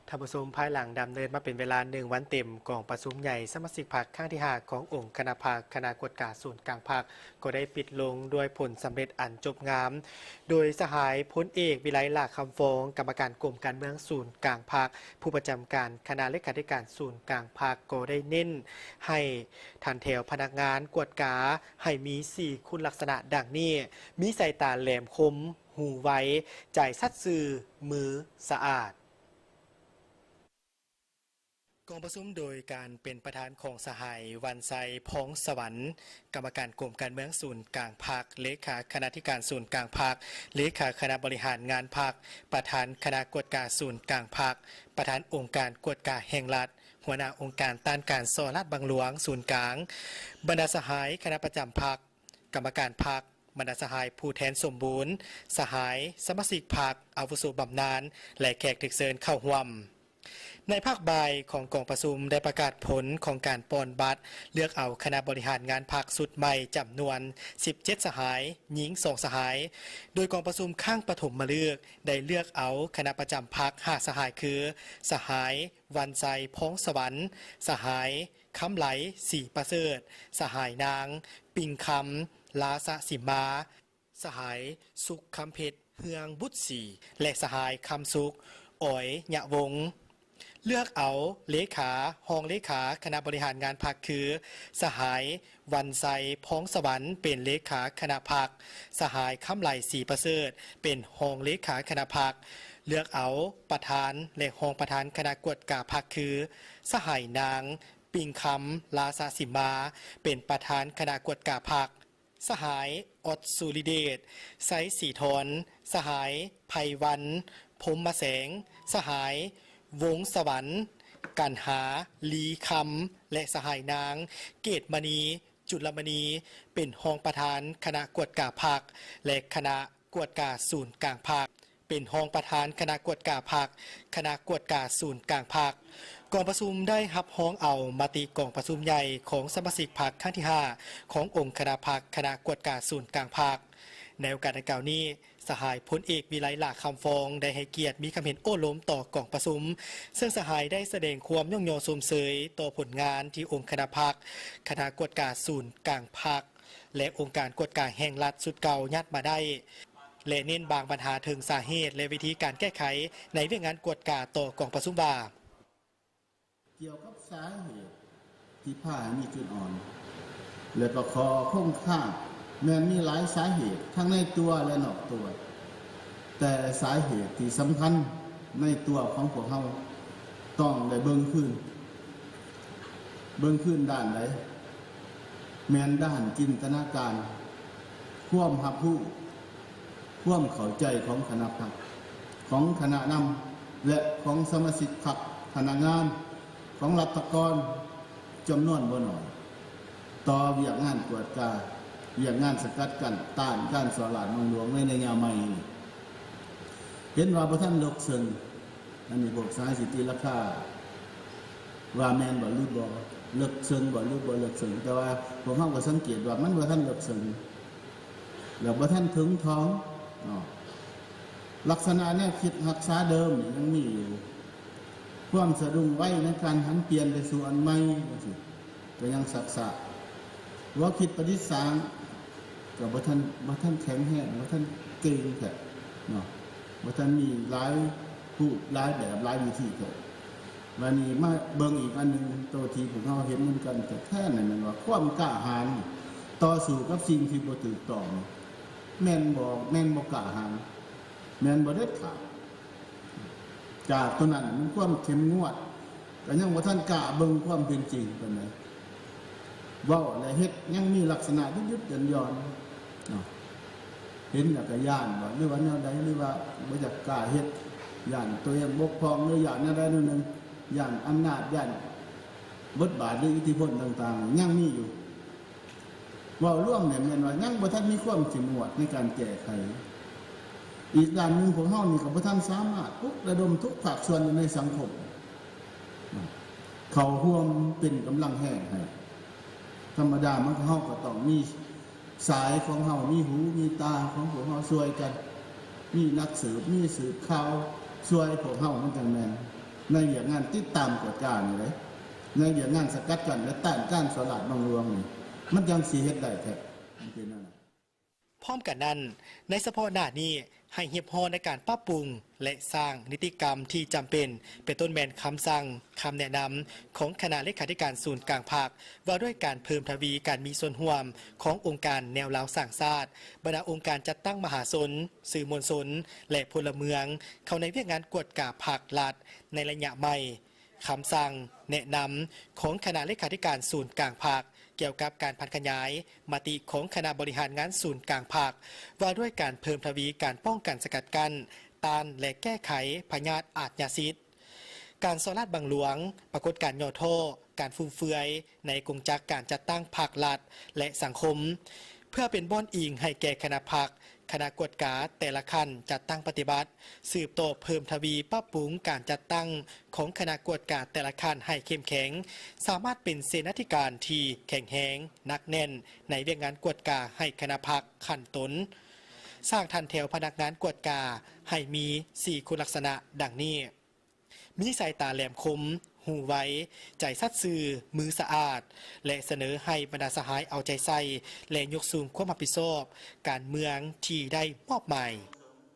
ທ່ານຜູ້ຊົມ, ພາຍຫຼັງດຳເນີນມາເປັນເວລາໜຶ່ງວັນເຕັມ, ກອງປະຊຸມໃຫຍ່ສະມາຊິກພັກຄັ້ງທີຫ້າຂອງອົງຄະນະພັກ, ຄະນະກວດກາສູນກາງພັກ ກໍໄດ້ປິດລົງດ້ວຍຜົນສຳເລັດອັນຈົບງາມ, ໂດຍສະຫາຍພົນເອກ ວິໄລ ຫຼ້າຄຳຟອງ ກຳມະການກົມການເມືອງສູນກາງພັກ, ຜູ້ປະຈຳການຄະນະເລຂາທິການສູນກາງພັກ ກໍໄດ້ເນັ້ນໃຫ້ຖັນແຖວພະນັກງານກວດກາໃຫ້ມີສີ່ຄຸນລັກສະນະດັ່ງນີ້: ມີສາຍຕາແຫຼມຄົມ, ຫູໄວ, ໃຈສັດຊື່, ມືສະອາດ. ກອງປະຊຸມໂດຍການເປັນປະທານຂອງສະຫາຍ ວັນໄຊ ພອງສະຫວັນ ກຳມະການກົມການເມືອງສູນກາງພັກ, ເລຂາຄະນະທິການສູນກາງພັກ, ເລຂາຄະນະບໍລິຫານງານພັກ, ປະທານຄະນະກວດກາສູນກາງພັກ, ປະທານອົງການກວດກາແຫ່ງລັດ, ຫົວໜ້າອົງການຕ້ານການສໍ້ລາດບັງຫຼວງສູນກາງ, ບັນດາສະຫາຍຄະນະປະຈຳພັກ, ກຳມະການພັກ, ບັນດາສະຫາຍຜູ້ແທນສົມບູນ, ສະຫາຍສະມາຊິກພັກອາວຸໂສບຳນານ ແລະ ແຂກຖືກເຊີນເຂົ້າຮ່ວມ. ໃນພາກບ່າຍຂອງກອງປະຊຸມໄດ້ປະກາດຜົນຂອງການປ່ອນບັດເລືອກເອົາຄະນະບໍລິຫານງານພັກຊຸດໃໝ່ຈຳນວນສິບເຈັດສະຫາຍ, ຍິງສອງສະຫາຍ, ໂດຍກອງປະຊຸມຄັ້ງປະຖົມມະລຶກໄດ້ເລືອກເອົາຄະນະປະຈຳພັກຫ້າສະຫາຍຄື ສະຫາຍ ວັນໄຊ ພອງສະຫວັນ, ສະຫາຍ ຄຳໄຫຼ ສີປະເສີດ, ສະຫາຍ ນາງ ປິງຄຳ ລາສະສິມມາ, ສະຫາຍ ສຸກຄຳເພັດ ເຮືອງບຸດສີ ແລະ ສະຫາຍ ຄຳສຸກ ອອຍຍະວົງ. ເລືອກເອົາເລຂາ, ຮອງເລຂາຄະນະບໍລິຫານງານພັກຄື ສະຫາຍ ວັນໄຊ ພອງສະຫວັນ ເປັນເລຂາຄະນະພັກ, ສະຫາຍ ຄຳໄຫຼ ສີປະເສີດ ເປັນຮອງເລຂາຄະນະພັກ, ເລືອກເອົາປະທານ ແລະ ຮອງປະທານຄະນະກວດກາພັກຄື ສະຫາຍ ນາງ ປິງຄຳ ລາສະສິມມາ ເປັນປະທານຄະນະກວດກາພັກ, ສະຫາຍ ອອດ ສຸລິເດດ ໄຊສີທອນ, ສະຫາຍ ໄພວັນ ພົມມະແສງ, ສະຫາຍ ວົງສະຫວັນ ກັນຫາ ລີຄຳ ແລະ ສະຫາຍ ນາງ ເກດມະນີ ຈຸລະມະນີ ເປັນຮອງປະທານຄະນະກວດກາພັກ ແລະ ຄະນະກວດກາສູນກາງພັກ ເປັນຮອງປະທານຄະນະກວດກາພັກ, ຄະນະກວດກາສູນກາງພັກ. ກອງປະຊຸມໄດ້ຮັບຮອງເອົາມະຕິກອງປະຊຸມໃຫຍ່ຂອງສະມາຊິກພັກຄັ້ງທີຫ້າຂອງອົງຄະນະພັກ, ຄະນະກວດກາສູນກາງພັກ. ໃນໂອກາດດັ່ງກ່າວນີ້, ສະຫາຍພົນເອກ ວິໄລ ຫຼ້າຄຳຟອງ ໄດ້ໃຫ້ກຽດມີຄຳເຫັນໂອ້ລົມຕໍ່ກອງປະຊຸມ, ເຊິ່ງສະຫາຍໄດ້ສະແດງຄວາມຍ້ອງຍໍຊົມເຊີຍຕໍ່ຜົນງານທີ່ອົງຄະນະພັກ, ຄະນະກວດກາສູນກາງພັກ ແລະ ອົງການກວດກາແຫ່ງລັດຊຸດເກົ່າຍາດມາໄດ້ ແລະ ເນັ້ນບາງບັນຫາເຖິງສາເຫດ ແລະ ວິທີການແກ້ໄຂໃນວຽກງານກວດກາຕໍ່ກອງປະຊຸມວ່າ. ກ່ຽວກັບສາເຫດທີ່ພາໃຫ້ມີຈຸດອ່ອນ ແລະ ກໍຂໍ້ຄົງຄ້າງ ແມ່ນມີຫຼາຍສາເຫດ ທັງໃນຕົວ ແລະ ນອກຕົວ, ແຕ່ສາເຫດທີ່ສຳຄັນໃນຕົວຂອງພວກເຮົາ ຕ້ອງໄດ້ເບິ່ງຄືນ. ເບິ່ງຄືນດ້ານໃດ? ແມ່ນດ້ານຈິນຕະນາການ, ຄວາມຮັບຮູ້, ຄວາມເຂົ້າໃຈຂອງຄະນະພັກ, ຂອງຄະນະນຳ ແລະ ຂອງສະມາຊິກພັກ, ພະນັກງານ, ຂອງລັດຖະກອນຈຳນວນບໍ່ໜ້ອຍ ຕໍ່ວຽກງານກວດກາ, ວຽກງານສະກັດກັ້ນ, ຕ້ານການສໍ້ລາດບັງຫຼວງໃນໄລຍະໃໝ່ນີ້ ເຫັນວ່າບໍ່ທັນເລິກເຊິ່ງ. ອັນນີ້ພວກສາຍສິຕິລາຄາວ່າແມ່ນບໍ່ຫຼືບໍ່, ເລິກເຊິ່ງບໍ່ຫຼືບໍ່ເລິກເຊິ່ງ, ແຕ່ວ່າພວກເຮົາກໍສັງເກດວ່າມັນບໍ່ທັນເລິກເຊິ່ງ ແລ້ວບໍ່ທັນເຖິງຖອງເນາະ. ລັກສະນະແນວຄິດຮັກສາເດີມນີ້ຍັງມີຢູ່, ຄວາມສະດຸ້ງໄວໃນການຫັນປ່ຽນໄປສູ່ອັນໃໝ່ຈັ່ງຊີ້ ກໍຍັງຊັກຊ້າ, ຫົວຄິດປະດິດສ້າງກໍບໍ່ທັນ, ບໍ່ທັນແຂງແຮງ, ບໍ່ທັນເກັ່ງແທ້ເນາະ, ບໍ່ທັນມີຫຼາຍຮູບ, ຫຼາຍແບບ, ຫຼາຍວິທີແທ້. ບາດນີ້ມາເບິ່ງອີກອັນໜຶ່ງ, ໂຕທີ່ພວກເຮົາເຫັນນຳກັນແທ້ໆນັ້ນແມ່ນວ່າ ຄວາມກ້າຫານຕໍ່ສູ້ກັບສິ່ງທີ່ບໍ່ຖືກຕ້ອງ ແມ່ນບໍ່, ແມ່ນບໍ່ກ້າຫານ, ແມ່ນບໍ່ເດັດຂາດ. ຈາກໂຕນັ້ນມັນຄວາມເຂັ້ມງວດ ກໍຍັງບໍ່ທັນກ້າເບິ່ງຄວາມເປັນຈິງປານໃດ, ເວົ້າແລະເຮັດຍັງມີລັກສະນະຢຸດໆຢ່ອນໆເນາະ. ເຫັນແລ້ວກໍຢ້ານບໍ່ ຫຼືວ່າແນວໃດ, ຫຼືວ່າບໍ່ຢາກກ້າເຮັດ, ຢ້ານໂຕເອງບົກຜ່ອງ ຫຼືຢ້ານແນວໃດແນວໜຶ່ງ, ຢ້ານອຳນາດ, ຢ້ານບົດບາດ ຫຼືອິດທິພົນຕ່າງໆ ຍັງມີຢູ່. ເວົ້າລວມແມ່ນວ່າຍັງບໍ່ທັນມີຄວາມເຂັ້ມງວດໃນການແກ້ໄຂ. ອີກດ້ານໜຶ່ງ, ພວກເຮົານີ້ກໍບໍ່ທັນສາມາດປຸກລະດົມທຸກພາກສ່ວນໃນສັງຄົມເຂົ້າຮ່ວມເປັນກຳລັງແຮງໃຫ້. ທຳມະດາມັນກໍ, ເຮົາກໍຕ້ອງມີສາຍຂອງເຮົາ, ມີຫູມີຕາຂອງພວກເຮົາຊ່ວຍກັນ, ມີນັກສືບ, ມີສືບຂ່າວຊ່ວຍພວກເຮົາ, ມັນຈັ່ງແມ່ນ. ໃນວຽກງານຕິດຕາມກວດການີ້ເດ້ ໃນວຽກງານສະກັດກັ້ນ ແລະ ຕ້ານການສໍ້ລາດບັງຫຼວງນີ້ ມັນຈັ່ງຊິເຮັດໄດ້ແທ້ ມັນເປັນແນວນັ້ນ. ພ້ອມກັນນັ້ນ, ໃນສະເພາະໜ້ານີ້ ໃຫ້ຮຽບຮ້ອຍໃນການປັບປຸງ ແລະ ສ້າງນິຕິກຳທີ່ຈຳເປັນ ເປັນຕົ້ນແມ່ນຄຳສັ່ງ, ຄຳແນະນຳຂອງຄະນະເລຂາທິການສູນກາງພັກ ວ່າດ້ວຍການເພີ່ມທະວີການມີສ່ວນຮ່ວມຂອງອົງການແນວລາວສ້າງຊາດ, ບັນດາອົງການຈັດຕັ້ງມະຫາຊົນ, ສື່ມວນຊົນ ແລະ ພົນລະເມືອງ ເຂົ້າໃນວຽກງານກວດກາພັກລັດໃນໄລຍະໃໝ່. ຄຳສັ່ງແນະນຳຂອງຄະນະເລຂາທິການສູນກາງພັກ ກ່ຽວກັບການຜັນຂະຫຍາຍມະຕິຂອງຄະນະບໍລິຫານງານສູນກາງພັກ ວ່າດ້ວຍການເພີ່ມທະວີການປ້ອງກັນສະກັດກັ້ນ, ຕ້ານ ແລະ ແກ້ໄຂພະຍາດອາດຍາສິດ, ການສໍ້ລາດບັງຫຼວງ, ປາກົດການຫຍໍ້ທໍ້, ການຟຸມເຟືອຍໃນກົງຈັກການຈັດຕັ້ງພັກລັດ ແລະ ສັງຄົມ ເພື່ອເປັນບ່ອນອີງໃຫ້ແກ່ຄະນະພັກ, ຄະນະກວດກາແຕ່ລະຂັ້ນຈັດຕັ້ງປະຕິບັດ, ສືບຕໍ່ເພີ່ມທະວີປັບປຸງການຈັດຕັ້ງຂອງຄະນະກວດກາແຕ່ລະຂັ້ນໃຫ້ເຂັ້ມແຂງ, ສາມາດເປັນເສນາທິການທີ່ແຂງແຮງ, ໜັກແໜ້ນໃນວຽກງານກວດກາໃຫ້ຄະນະພັກຂັ້ນຕົນ. ສ້າງຖັນແຖວພະນັກງານກວດກາໃຫ້ມີສີ່ຄຸນລັກສະນະດັ່ງນີ້. ມີສາຍຕາແຫຼມຄົມ, ຫູໄວ, ໃຈສັດຊື່, ມືສະອາດ ແລະ ສະເໜີໃຫ້ບັນດາສະຫາຍເອົາໃຈໃສ່ ແລະ ຍົກສູງຄວາມຮັບຜິດຊອບການເມືອງທີ່ໄດ້ມອບໝາຍ.